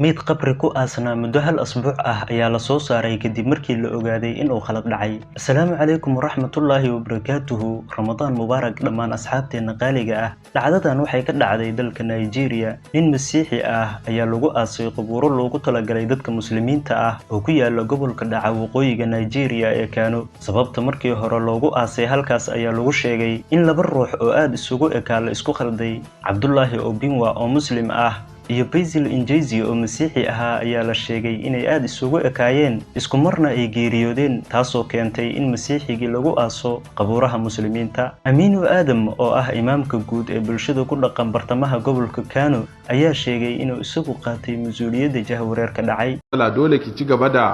Meyd qabri ku aasnaa muddo hal asbuuc ah ayaa la soo saaray kadib markii la ogaaday in uu khalad dhacay. Asalaamu calaykum waraxmatullaahi wabarakaatuhu. Ramadaan mubaarak dhammaan asxaabteena qaaliga ah. Dhacdadan waxay ka dhacday dalka Nigeria. Nin Masiixi ah ayaa lagu aasay qubuuro loogu talagalay dadka Muslimiinta ah oo ku yaala gobolka dhaca waqooyiga Nigeria ee Kano. Sababta markii hore loogu aasay halkaas ayaa lagu sheegay in laba ruux oo aad isugu ekaa la isku khalday. Cabdullaahi Obinwa oo Muslim ah iyo Basil Injezi oo Masiixi ahaa ayaa la sheegay inay aad isugu ekaayeen, isku marna ay geeriyoodeen, taasoo keentay in Masiixigii lagu aaso qabuuraha Muslimiinta. Aminu Aadam oo ah imaamka guud ee bulshada ku dhaqan bartamaha gobolka Kano ayaa sheegay inuu isagu qaatay mas'uuliyadda jahwareerka dhacay. Dole ki ci gaba da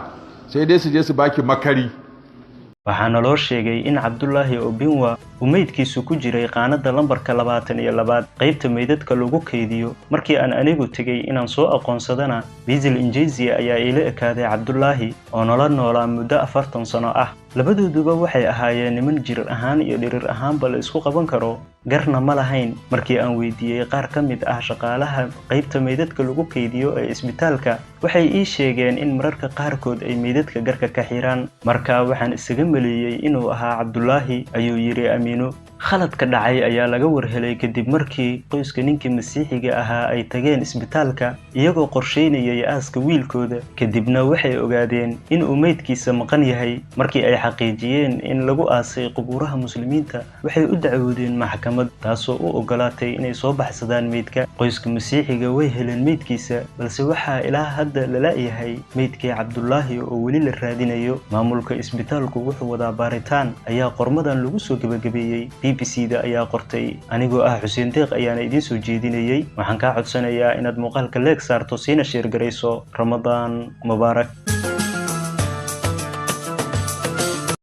sai dai su je su baki makari. Waxaana loo sheegay in Cabdullaahi Obinwa uu meydkiisu ku jiray qaanada lambarka 22aad qaybta meydadka lagu kaydiyo. Markii aan anigu tegey inaan soo aqoonsadana, Basil Injezi ayaa iila ekaaday Cabdullaahi oo nolol noolaa muddo 40 sano ah. Labadooduba waxay ahaayeen niman jir ahaan iyo dhirir ahaanba la isku qaban karo, garna ma lahayn. Markii aan weydiiyey qaar ka mid ah shaqaalaha qaybta meydadka lagu kaydiyo ee isbitaalka, waxay ii sheegeen in mararka qaarkood ay meydadka garka ka xiraan. Markaa waxaan isaga maleeyey inuu ahaa Cabdullaahi, ayuu yidhi Amiino. Khaladka dhacay ayaa laga warhelay kadib markii qoyska ninkii Masiixiga ahaa ay tageen isbitaalka iyagoo qorsheynayay aaska wiilkooda. Kadibna waxay ogaadeen in uu meydkiisa maqan yahay. Markii ay xaqiijiyeen in lagu aasay qubuuraha Muslimiinta, waxay u dacwoodeen maxkamad, taasoo u ogolaatay inay soo baxsadaan meydka. Qoyska Masiixiga way heleen meydkiisa, balse waxaa ilaa hadda la la'yahay meydkii Cabdullaahi oo weli la raadinayo. Maamulka isbitaalku wuxuu wadaa baaritaan ayaa qormadan lagu soo gebagabeeyey. BBC-da ayaa qortay. Anigoo ah Xuseen Deeq ayaana idiin soo jeedinayay. Waxaan kaa codsanayaa inaad muuqaalka like saarto, siina share garayso. Ramadaan mubaarak.